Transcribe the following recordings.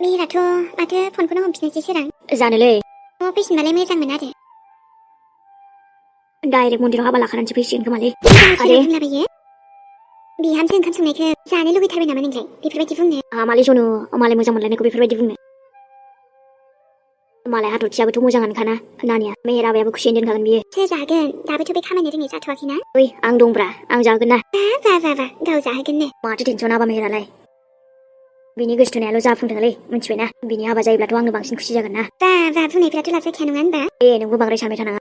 मिहिराथ' माथो फनखौनो हमफिननोसै सोरां जानोलै न'आव फैफिनबालाय मोजांमोन आरो डाइरेक्ट मन्दिराव हाबा लाखानानैसो फैसिगोन खोमालै सोरां बुंलाबायो बिहामजो ओंखाम संनायखौ जानो लुबैथारबाय नामा नोंलाय बेफोरबायदि बुंनो मालै जनु मालाय मोजां मोनलायनायखौ बेफोरबायदि बुंनो मालाय हाथरखियाबोथ' मोजाङानोखाना नानिया मेहेर आबायाबो खुसियैनो दोनखागोन बियो सोर जागोन दाबोथ' बे खामानि रोङै जाथ'वाखैना ओइ आं दंब्रा आं जागोन ना बा गाव जाहोगोननो माथो टेनसन हाबा मेहेरालाय बिनि गोसोथोनायाल' जाफुंथोंलै मिथिबायना बिनि हाबा जायोब्लाथ' आंनो बांसिन खुसि जागोन ना बा बुंनायफ्राथ' लाजाखाया नङा होनबा नोंबो बांद्राय सानबाय थानाङा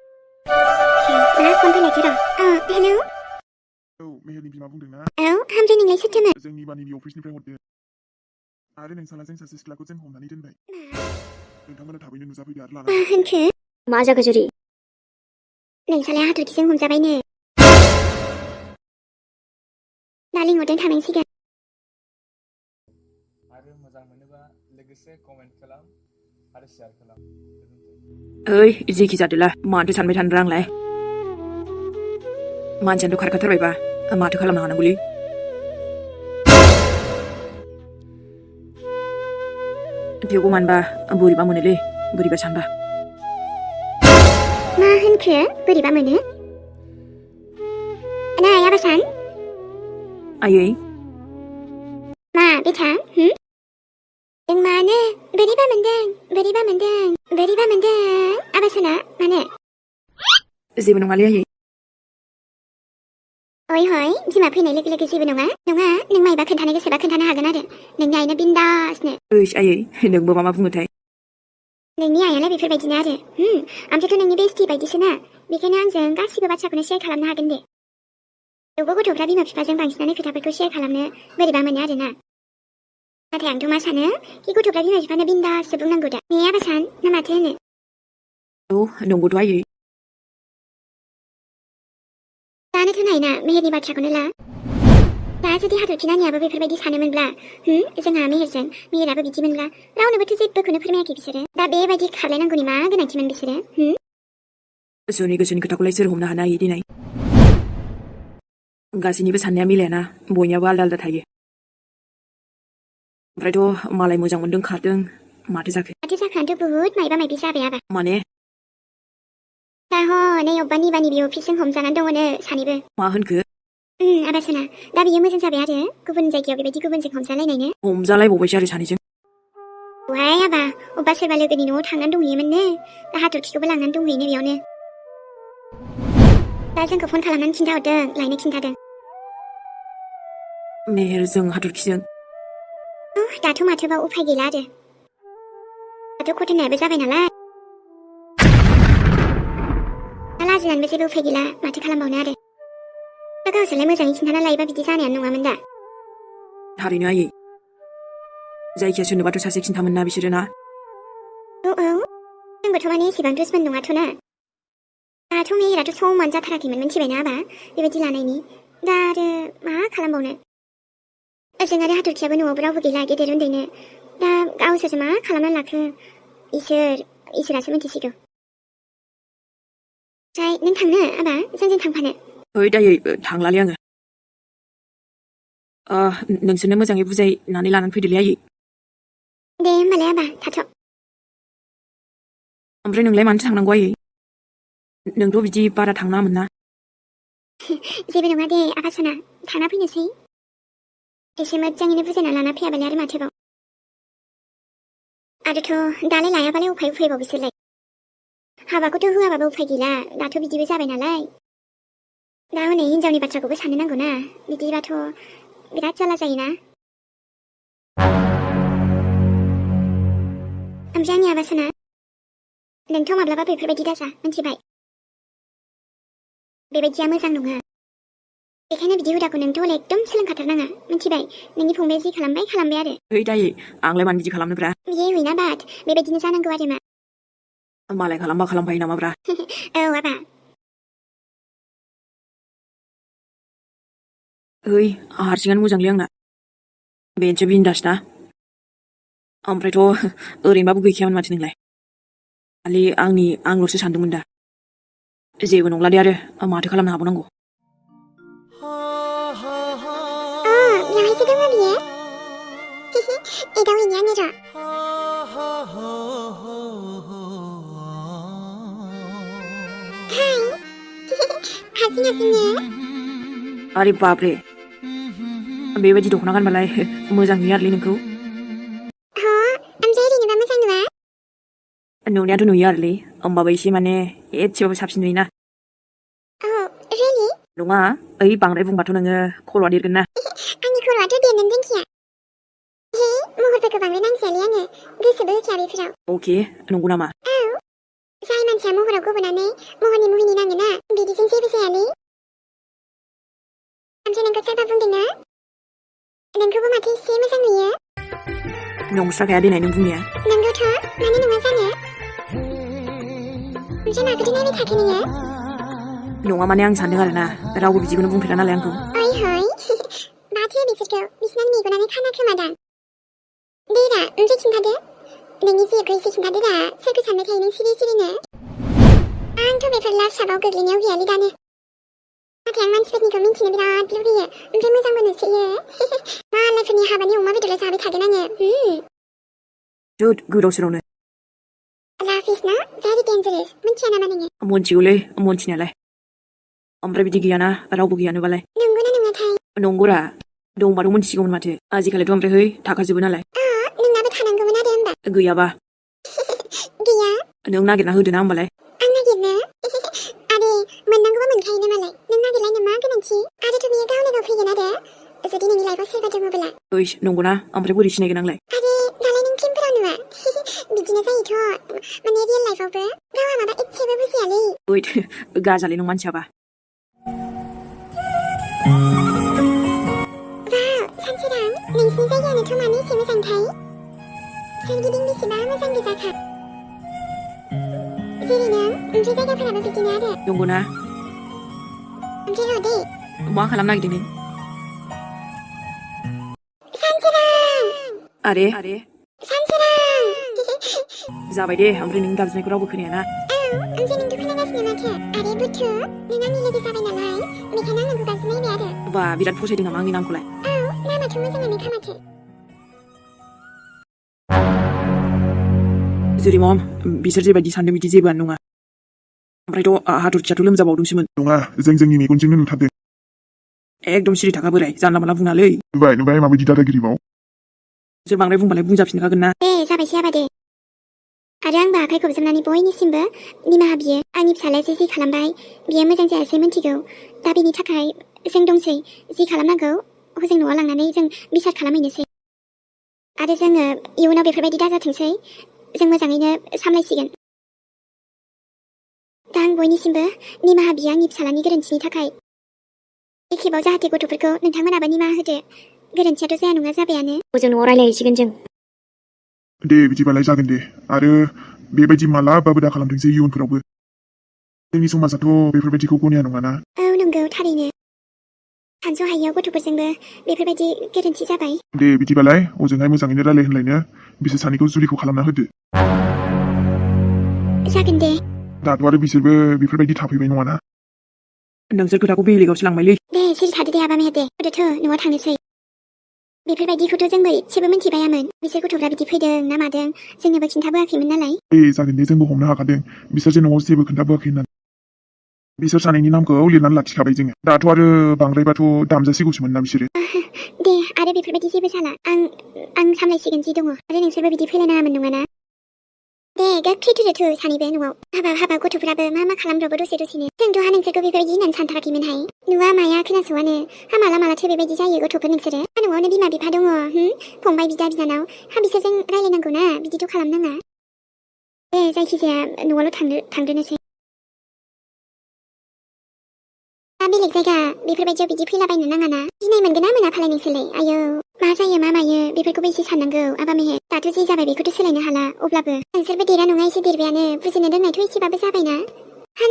मा फन फैलायखो र' हेलौ औ मेहेरनि बिमा बुंदों ना औ हामफ्राय नोंलाय सोरथोमोन जोंनि बानिनि अफिसनिफ्राय हरदों आरो नोंसालाजों सासे सिख्लाखौ जों हमनानै दोनबाय नोंथांमोना थाबैनो नुजाफैदो आरो मा लाना होनखो मा जाखो जुरि नोंसालाय हाथरखिजों हमजाबायनो दा लिंहरदों थानांसिगोन आरो मोजां मोनोबा लोगोसे कमेन्ट खालाम आरो शेयार खालाम ओइ जेखि जादोला माथो सानबाय थानो आंलाय मानसियानोथ' खारखाथारबायबा माथो खालामनो हानांगौलै थेवबो मानबा बोरैबा मोनोलै बोरैबा सानबा मा होनखो बोरैबा मोनो नै आबासान आयै मा बेथा जों मानो बोरैबा मोनदों आबासाना मानो जेबो नङालै आयै हय बिमा फैनाय लोगो लोगो जेबो नङा नों मायबा खोन्थानो गोसोबा खोन्थानो हागोन आरो नोंनि आइनो बिन्दासनो ओइस आयै नोंबो मा बुङोथाय नोंनि आइयालाय बेफोरबायदिनो आरो आमफ्रायथ' नोंनि बेस्टि बायदिसोना बेखायनो आंजों गासिबो बाथ्राखौनो शेयार खालामनो हागोन दे थेवबो गथ'फ्रा बिमा बिफाजों बांसिनानो खोथाफोरखौ शेयार खालामनो बोरैबा मोनो आरोना नाथाय आंथ' मा सानो कि गथ'फ्रा बिमा बिफानो बिन्दाससो बुंनांगौ दा ने आबासान ना माथो होनो औ नंगौथ' आयै दानोथ' नायना मेहेरनि बाथ्राखौनो ला दा जुदि हाथरखि नानियाबो बेफोरबायदि सानोमोनब्ला जोंहा मेहेराबो बिदिमोनब्ला रावनोबोथ' जेबोखौनो फोरमायाखै बिसोरो दा बेबायदि खारलायनांगौनि मा गोनांथिमोन बिसोरो गोसोनि खोथाखौलाय सोर हमनो हानो हायो दिनै गासैनिबो साननाया मिलायाना बयनियाबो आलदा आलदा थायो ओमफ्रायथ' मालाय मोजां मोनदों खारदों माथो जाखोआनोथ' बुहुद मायबा मायबि जाबाय आबा माने दा नै अबेबा निबानि बि अफिसजों हमजानानै दङनो सानैबो मा होनखो आबासना दा बियो मोजां जाबाय आरो गुबुन जायगायाव बेबायदि गुबुनजों हमजालायनायनो हमजालायबावबायसो आरो सानैजों वहाय आबा अबेबा सोरबा लोगोनि न'आव थांनानै दंहैयोमोननो दा हाथरखिखौबो लांनानै दंहैयोनो बेयावनो दा जोंखौ फन खालामनानै खिन्थाहरदों लायनो खिन्थादों मेहेरजों हाथरखिजों दाथ' माथोबा उफाय गैला आरो दाथ' खथनायाबो जाबाय नालाय दा लाजिनानैबो जेबो उफाय गैला माथो खालामबावनो आरो दा गावसोरलाय मोजाङै खिन्थाना लायोबा बिदि जानायानो नङामोन दा थारैनो आयै जायखिया सोरनोबाथ' सासे खिन्थामोन ना बिसोरो ना औ जोंबोथ' माने एसेबां दुसमन नङाथ' ना दाथ' मेहेराथ' समान जाथाराखैमोन मिथिबायना आबा बेबायदि लानायनि दा आरो मा खालामबावनो ओजों आरो हाथरखियाबो न'आवबो रावबो गैला गेदेर उन्दैनो दा गावसोरसो मा खालामनानै लाखो इसोरासो मिथिसिगौ ओमफ्राय नों थांनो आबा जोंजों थांफानो ओइ दायै थांलालै आङो नोंसोरनो मोजाङै बुजायनानै लानानै फैदोलै आयै दे होमबालाय आबा थाथ' ओमफ्राय नोंलाय मानोथो थांनांगौ आयै नोंथ' बिदि बारा थांनाङामोन ना जेबो नङा दे आबासना थांना फैनोसै एसे मोजाङैनो बुजायना लाना फैयाबालाय आरो माथोबाव आरोथ' दालाय लायाबालाय उफायबाव बिसोरलाय हाबाखौथ' होआबाबो उफाय गैला दाथ' बिदिबो जाबाय नालाय दा हनै हिनजावनि बाथ्राखौबो साननो नांगौ ना बिदिबाथ' बिराद जारला जायोना ओमफ्राय आंनि आबासना नोंथ' माब्लाबा बेफोरबायदि दाजा मिथिबाय बेबायदिया मोजां नङा बेखायनो बिदि हुदाखौ नोंथ' एकदम सोलोंखाथारनाङा मिथिबाय नोंनि फंबाया जि खालामबाय आरो ओइ दायै आंलाय मानो बिदि खालामनोब्रा बियो हुइना बाद बेबायदिनो जानांगौ आरो मा मालाय खालामबा खालामफायो नामाब्रा औ आबा ओइ हारसिङानो मोजांलै आंना बेनोसो बिन्दास ना ओमफ्रायथ' ओरैनोबाबो गैखायामोन माथो नोंलाय खालि आंल'सो सानदोंमोन दा जेबो नंला दे आरो माथो खालामनो हाबावनांगौ बेवहायसो दङ बियो एदावैनि आङो र' हाय हारसिं हारसिंनो अरे बापरे बेबायदि दख'ना गानबालाय मोजां नुयो आरोलै नोंखौ ह ओमफ्राय ओरैनोबा मोजां नुआ नुनायाथ' नुयो आरोलै होमबाबो एसे माने एसेबाबो साबसिन नुयोना औ रियेलि नङा ओइ बांद्राय बुंबाथ' नोङो खर'आ देरगोन ना आंनि खर'आथ' देरनोनो दोनखाया हे महरफोरखौ बांद्राय नांजायालै आङो गोसोबो होखाया बेफोराव अके नंगौ नामा औ जाय मानसिया महराव गबोनानै महरनि मुहिनि नाङोना बिदिजों जेबो जायालै ओमफ्राय नोंखौ सोरबा बुंदोंना नोंखौबो माथो एसे मोजां नुयो नंस्राखाया देनाय नों बुंनाया नंगौथ' मानो नङा जानो ओमफ्राय माखौथो नायबाय थाखो नोङो नङा माने आं सानदों आरोना रावबो बिदिखौनो बुंफेरा नालाय आंखौ ओइ हय माथो बिसोरखौ बिसिनानि मेगनानो खाना खोमादां देरा ओमफ्राय खिन्थादो नोंनि जिउखौ एसे खिन्थादो दा सोरखौ सानबाय थायो नों सिरि सिरिनो आंथ' बेफोर लाभ साबाव गोग्लैनायाव गैयालै दानो नाथाय आं मानसिफोरनिखौ मिन्थिनो बिराद लुबैयो ओमफ्राय मोजांबो नुसोयो मालायफोरनि हाबानि अमा बेदरल' जाबाय थागोन आङो जुद गोदाव सोरावनो लाभ इज ना भेरि डेन्जारास मिन्थिया नामा नोङो मोनथिगौलै मोनथिनायालाय ओमफ्राय बिदि गैयाना रावबो गैयानोबालाय नंगौना नङाथाय नंगौरा दंबाथ' मोनथिगौमोन माथो आजिखालिथ' ओमफ्राय है थाखाजोबो नालाय नोंनाबो थानांगौमोन आरो होमबा गैयाबा गैया नों नागिरना होदो ना होमबालाय आं नागिरनो आरे मोननांगौबा मोनखायोनो मालाय नों नागिरलायनो मा गोनांथि आरोथ' बियो गावनो गाव फैगोन आरो जुदि नोंनि लाइफआव सोरबा दङबोला ओइस नंगौना ओमफ्राय बोरै सिनायगोन आंलाय आरे दालाय नों फिल्मफोराव नुवा बिदिनो जायोथ' माने रियेल लाइफआवबो गावहा माबा एसेबो बुजियालै ओइट गाजालै नों मानसियाबा वाव सानसोरां नोंसिनि जायगायानोथ' मानो एसे मोजांथाय सोरगिदिं बेसेबा मोजां गोजाखा जेरै नों ओमफ्राय जायगाफोराबो बिदिनो आरो नंगौना ओमफ्राय र' दे मा खालामनो नागिरदों नों सानसोरां आरे सानसोरां जाबाय दे ओमफ्राय नों गाबज्रिनायखौ रावबो खोनायाना औ ओमफ्राय नोंथ' खोनागासिनो माथो आरे बुथु नों आंनि लोगो जाबाय नालाय बेखायनो आं नोंखौ गाबज्रिनायबाय आरो बा बिराद फसायदों नामा आंनि नामखौलाय औ नामाथ' मोजाङानोखा माथो जेरै मम बिसोर जेबायदि सानदों बिदि जेबोआनो नङा ओमफ्रायथ' हाथरखियाथ' लोमजाबावदोंसोमोन नङा जों जोंनि मेगनजोंनो नुथारदों एकदम सिरि थाखा बोराय जानला माला बुङालै नुबाय माबायदि दादागिरिबाव बिसोर बांद्राय बुंबालाय बुंजाफिनखागोन ना दे जाबायसै आबा दे आरो आंबो आखाइ खबजोबनानै बयनिसिमबो निमाहा बियो आंनि फिसालाया जि खालामबाय बियो मोजां जायासै मिन्थिगौ दा बेनि थाखाय जों दंसै जि खालामनांगौ हजों न'आव लांनानै जों बिसार खालामहैनोसै आरो जोङो इयुनाव बेफोरबायदि दाजाथोंसै जों मोजाङैनो सामलायसिगोन दा आं बयनिसिमबो निमाहा बियो आंनि फिसालानि गोरोन्थिनि थाखाय एखेबाव जाहाथे गथ'फोरखौ नोंथांमोनाबो निमाहा होदो गोरोन्थियाथ' जाया नङा जाबायानो हजों न'आव रायलायहैसिगोन जों दे बिदिबालाय जागोन दे आरो बेबायदि मालाबाबो दा खालामथोंसै इयुनफोरावबो जोंनि समाजाथ' बेफोरबायदिखौ गनाया नङाना औ नंगौ थारैनो सानस'हायैयाव गथ'फोरजोंबो बेफोरबायदि गोरोन्थि जाबाय दे बिदिबालाय ओजोंहाय मोजाङैनो रायलाय होनलायनो बिसोर सानैखौ जुलिखौ खालामना होदो जागोन दे दाथ' आरो बिसोरबो बेफोरबायदि थाफैबाय नङाना नोंसोर खोथाखौ बेलेगावसो लांबायलै दे सिरि थादो दे आबा मेहेर दे होदोथ' न'आव थांनोसै बेफोरबायदिखौथ' जोंबो एसेबो मिन्थिबायामोन बिसोर गथ'फ्रा बिदि फैदों ना मादों जोंनोबो खिन्थाबोआखैमोन नालाय दे जागोन दे जोंबो हमनो हाखादों बिसोर जे न'आव जेबो खोन्थाबोआखै होननानै बिसोर सानैनि नामखौ लिरनानै लाखिखाबाय जोङो दाथ' आरो बांद्रायबाथ' दामजासिगौसोमोन ना बिसोरो दे आरो बेफोरबायदि जेबो जाला आं सामलायसिगोन जि दङ आरो नोंसोरबो बिदि फैलायनाङामोन नङाना दे गोख्रै थुदो सानैबो न'आव हाबा गथ'फ्राबो मा खालामब्रबो दसेनो जोंथ' नोंसोरखौ बेबायदि होननानै सानथाराखैमोनहाय नुवा माया खोनास'वानो मालाथो बेबायदि जायो गथ'फोर नोंसोरो न'आवनो बिमा बिफा दङ फंबाय बिदा बिनानाव बिसोरजों रायलायनांगौ ना बिदिथ' खालामनाङा दे जायखिजाया न'आवल' थांग्रोनोसै बेलेग जायगा बेफोरबायदियाव बिदि फैलाबायनो नाङाना गिनाय मोनगोन ना मोना फालाय नोंसोरलाय आयौ मा जायो मा मायो बेफोरखौबो एसे साननांगौ आबा मेहेर दाथ' जि जाबाय बेखौथ' सोलायनो हाला अब्लाबो नोंसोरबो देरा नङा एसे देरबायानो बुजिनो रोंनायथ' एसेबाबो जाबायना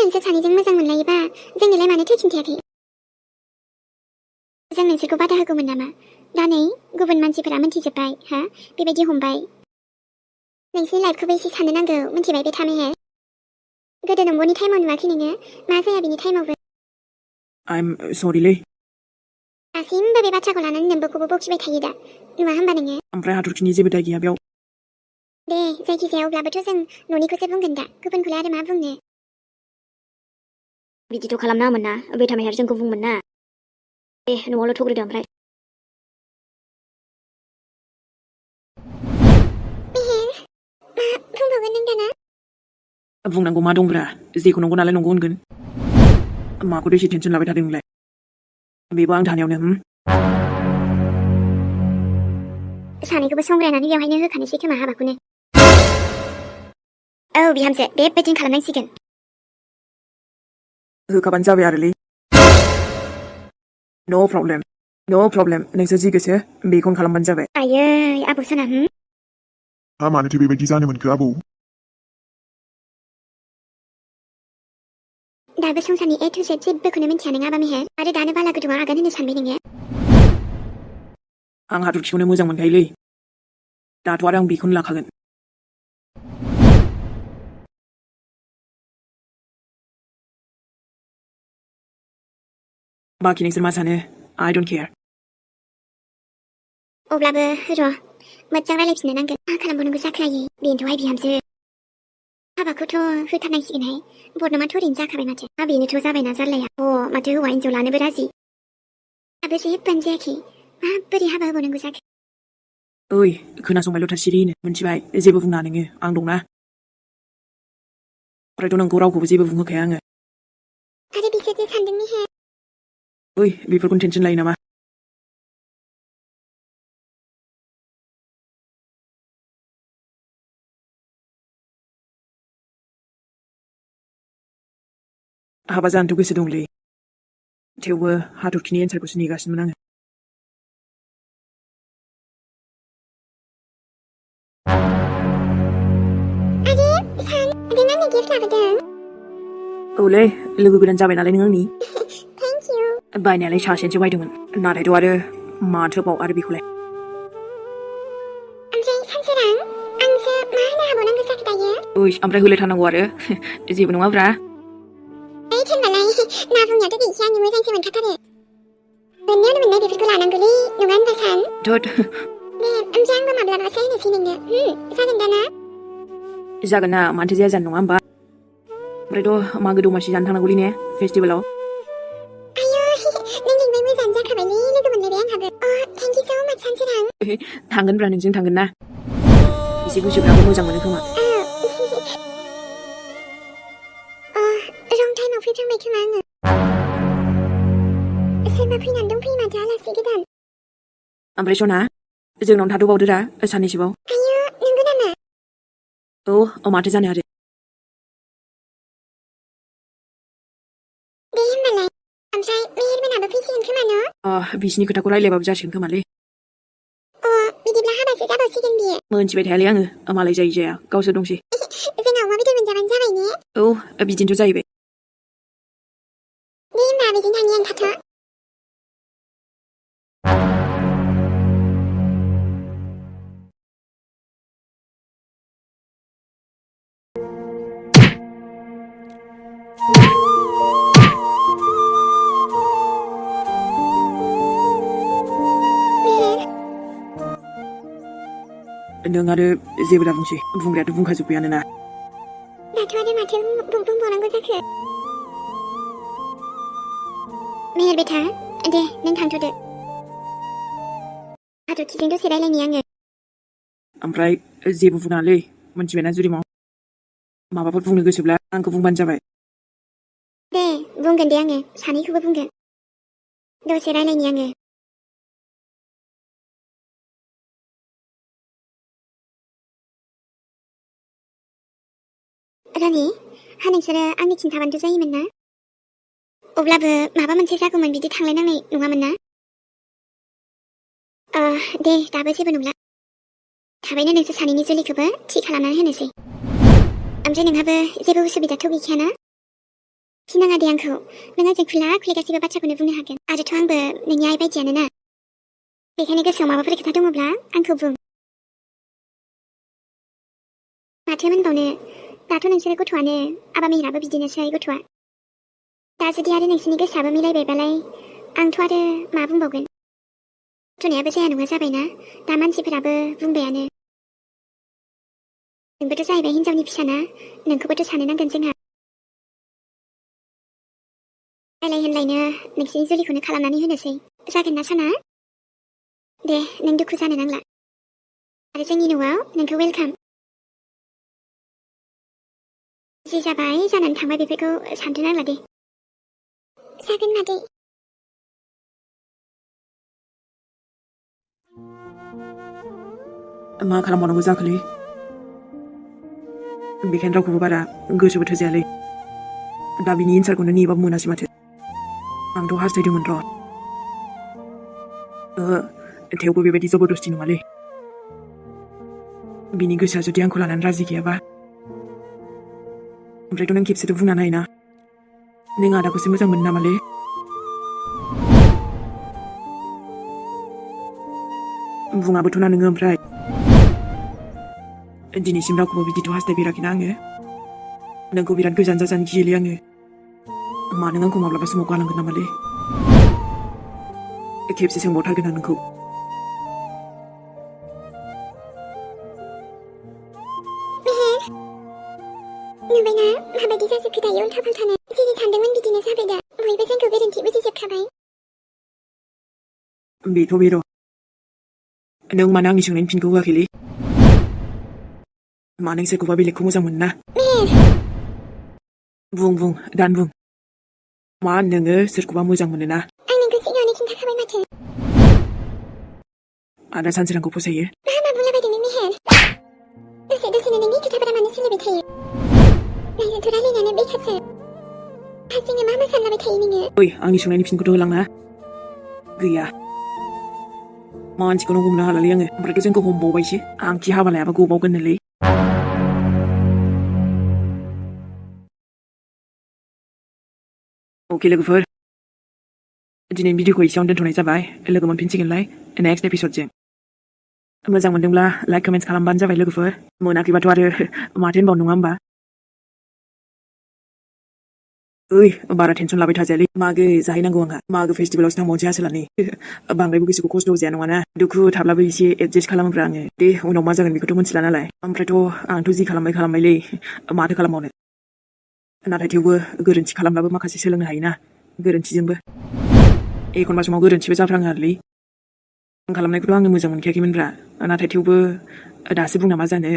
नोंसोर सानैजों मोजां मोनलायोबा जोंनोलाय मानोथो खिन्थायाखै जों नोंसोरखौ बादा होगौमोन नामा दा नै गुबुन मानसिफोरा मिन्थिजोब्बाय बेबायदि हमबाय नोंसोरनि लाइफखौबो एसे साननो नांगौ मिन्थिबाय बे मेहेर गोदो नंगौनि टाइमाव नुवाखै नोङो मा जाया बिनि टाइमावबो आइम सरिलै दासिमबो बे बाथ्राखौ लानानै नोंबोखौबो बखिबाय थायो दा नुवा होमबा नोङो ओमफ्राय हाथरखिनि जेबो दाय गैया बेयाव दे जायखिजाया अब्लाबोथ' जों न'निखौसो बुंगोन दा गुबुनखौलाय आरो मा बुंनो बिदिथ' खालामनाङामोन ना बेटामेयार जोंखौ बुंमोन ना दे न'आवल' थग्रोदो ओमफ्राय मेहेर मा बुंबावगोन नों दाना बुंनांगौ मा दंब्रा जेखौ नंगौ नालाय नंगौ होनगोन माखौथ' एसे टेनसन लाबाय थादों नोंलाय बेबो आं थानायावनो सानैखौबो संग्रायनानै बेवहायनो होखानोसै खोमा हाबाखौनो औ बिहामजो बेबायदिनो खालामनांसिगोन होखाबानो जाबाय आरोलै नो प्रब्लेम नोंसोर जि गोसो बेखौनो खालामबानो जाबाय आयै आबौ सना मानोथो बेबायदि जानो मोनखो आबौ दाबो संसारनि ए टु जेड जेबोखौनो मिन्थिया नों आबा मेहेर आरो दानो बाला गुदुङाव आगान होनो सानबाय नोङो आं हाथरखिखौनो मोजां मोनखायोलै दाथ' आरो आं बेखौनो लाखागोन बाखि नोंसोर मा सानो आइ डोन्ट केयार अब्लाबो र' मोजां रायलायफिननो नांगोन मा खालामबावनांगौ जाखायो बेनोथ'हाय बिहामजो हाबाखौथ' होथारनांसिगोनहाय बर्नमाथ' ओरैनो जाखाबाय माथो बेनोथ' जाबायना जारलाया माथो हौवा हिन्जाव लानोबो राजि दाबो जेबोआनो जायाखै माबोरै हाबा होबावनांगौ जाखो ओइ खोनासंबायल' था सिरिनो मोनथिबाय जेबो बुंना नोङो आं दंना ओमफ्रायथ' नोंखौ रावखौबो जेबो बुंहोखाया आङो आरो बिसोरजों सानदों मेहेर ओइ बेफोरखौनो टेनसन लायो नामा हाबा जानोथ' गोसो दंलै थेवबो हाथरखिनि एन्सारखौसो नेगासिनोमोन आङो आरे सान नों आंनो गिफ्ट लाबोदों औलै लोगो गोदान जाबाय नालाय नों आंनि थेंक इउ बायनायालाय सासेनोसो बायदोंमोन नाथायथ' आरो माथोबाव आरो बेखौलाय ओमफ्राय सानसोरां आंसो मा होनो हाबावनांगौ जाखो दायो ओइ ओमफ्राय होलायथारनांगौ आरो जेबो नङाब्रा ओइ थोनबालाय ना बुंनायाथ' गैखाया आंनि मोजांसो मोनखाथारो मोननायावनो मोननाय बेफोरखौ लानांगौलै नङा होनबा सान थोद दे ओमफ्राय आंबो माब्लाबासो होनोसै नोंनो जागोन दा ना जागोन ना मानोथो जाया जानो नङा होमबा ओमफ्रायथ' मागो दमासि जानो थांनांगौलै ने फेस्टिभेलाव आयौ नों लिंबाय मोजाङानो जाखाबायलै लोगो मोनलायबाय आंहाबो थेंक इउ स' माच सानसोरां थांगोनब्रा नोंजों थांगोन ना एसे गोसोफ्राबो मोजां मोनो खोमा रं टाइमाव फैफ्रांबाय खोमा आङो सोरबा फैनानै दंफैयो माथो आलासि गोदान ओमफ्राय सना जोंनावनो थाथ'बावदोरा साननैसोबाव आयौ नंगौ नामा औ माथो जानो आरो दे होमबालाय ओमफ्राय मेहेरमोनाबो फैसिगोन खोमा न' बिसिनि खोथाखौ रायलायबाबो जासिगोन खोमालै बिदिब्ला हाबासो जाबावसिगोन बियो मोनथिबाय थायालै आङो मालाय जायो जाया गावसोर दंसै जोंहा अमा बेदर मोनजाबानो जाबाय ने औ बिदिनोथ' जाहैबाय दे होमबा बिदिनो थांनि आं थाथ' नों आरो जेबो दा बुंसै बुंग्रायाथ' बुंखाजोब्बायानो ना दाथ' आरो माथो बुंबावनांगौ जाखो मेहेर बेटा दे नों थांथ'दो हाथरखिजों दसे रायलायनि आङो ओमफ्राय जेबो बुंनाङालै मोनथिबायना जुरिमाव माबाफोर बुंनो गोसोब्ला आंखौ बुंबानो जाबाय दे बुंगोन दे आङो सानैखौबो बुंगोन दसे रायलायनि आङो रानि नोंसोरो आंनि खिन्थाबानोथ' जायोमोन ना अब्लाबो माबा मोनसे जागौमोन बिदि थांलायनांनाय नङामोन ना दे दाबो जेबो नंला थाबैनो नोंसोर सानैनि जुलिखौबो थि खालामनानै होनोसै ओमफ्राय नोंहाबो जेबो उसुबिदाथ' गैखायाना गिनाङा दे आंखौ नों आंजों खुला खुलि गासैबो बाथ्राखौनो बुंनो हागोन आरोथ' आंबो नोंनि आइ बायदियानो ना बेखायनो गोसोआव माबाफोर खोथा दङब्ला आंखौ बुं माथो मोनबावनो दाथ' नोंसोरो गथ'आनो आबा मेहेराबो बिदिनोसै गथ'आ दा जुदि आरो नोंसोरनि गोसोआबो मिलायबायबालाय आंथ' आरो मा बुंबावगोन थुनायाबो जाया नङा जाबायना दा मानसिफोराबो बुंबायानो नोंबोथ' जाहैबाय हिनजावनि फिसाना नोंखौबोथ' सानो नांगोन जोंहा रायलाय होनलायनो नोंसिनि जुलिखौनो खालामनानै होनोसै जागोन ना साना दे नों दुखु जानो नांला आरो जोंनि न'आव नोंखौ वेलकाम जि जाबाय जानानै थांबाय बेफोरखौ साननो नांला दे जागोन मादै मा खालामबावनांगौ जाखोलै बेखायनो रावखौबो बारा गोसोबो थोजायालै दा बिनि एन्सारखौनो नेबाबो मोनासै माथो आंथ' हास्थायदोंमोन र' थेवबो बेबायदि जबरदस्ति नङालै बिनि गोसोआ जुदि आंखौ लानानै राजि गैयाबा ओमफ्रायथ' नों खेबसेथ' बुंना नायना नों आदाखौसो मोजां मोनो नामालै बुङाबोथ' ना नोङो ओमफ्राय दिनैसिम रावखौबो बिदिथ' हास्थायफेराखैना आङो नोंखौ बिराद गोजान जाजानो गियोलै आङो मा नों आंखौ माब्लाबा समाव गालांगोन नामालै खेबसे सोंबावथारगोन आं नोंखौ नुबायना माबायदि जाजोबखो दायो उल्था फाल्थानो जेरै सानदोंमोन बिदिनो जाबाय दा बयबो जोंखौ गोरोन्थि बुजिजोबखाबाय बेथ' बेर' नों मानो आंनि सोंनायनि फिनखौ होआखैलै मा नों सोरखौबा बेलेगखौ मोजां मोनो ना बुं दान बुं मा नोङो सोरखौबा मोजां मोनो ना आं नोंखौ सिगाङावनो खिन्थाखाबाय माथो आदा सानसे आंखौ फसायो मा बुंलाबायदों नों मेहेर दसेनो नोंनि खोथाफोरा मानो सोलायबाय थायो नोंजोंथ' रायलायनायानो बेखारसो हारसिङै मा सानलाबाय थायो नोङो ओइ आंनि सोंनायनि फिनखौथ' होलांना गैया मानसिखौनो हमनो हालालै आङो ओमफ्रायथ' जोंखौ हमबावबायसो आंखि हाबा लायाबा गबावगोननोलै अके लोगोफोर दिनै भिडिअखौ एसेयावनो दोनथ'नाय जाबाय लोगो मोनफिनसिगोनलाय नेक्स्ट एपिसडजों मोजां मोनदोंब्ला लाइक कमेन्ट्स खालामबानो जाबाय लोगोफोर मोनाखैबाथ' आरो माथो होनबाव नङा होमबा ओइ बारा टेनसन लाबाय थाजायालै मागो जाहैनांगौ आंहा मागो फेस्टिभेलावसो थांबावनोसै आसोलानै बांद्रायबो गोसोखौ खस्थ' जाया नङाना दुखु थाब्लाबो एसे एडजास्ट खालामोब्रा आङो दे उनाव मा जागोन बेखौथ' मिथिला नालाय ओमफ्रायथ' आंथ' जि खालामबायलै माथो खालामबावनो नाथाय थेवबो गोरोन्थि खालामब्लाबो माखासे सोलोंनो हायोना गोरोन्थिजोंबो एखनबा समाव गोरोन्थिबो जाफ्राङो आरोलै आं खालामनायखौथ' आङो मोजां मोनखायाखैमोनब्रा नाथाय थेवबो दासो बुंना मा जानो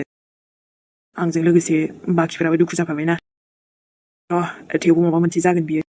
आंजों लोगोसे बाखिफोराबो दुखु जाफाबायना थेवबो माबा मोनसे जागोन बियो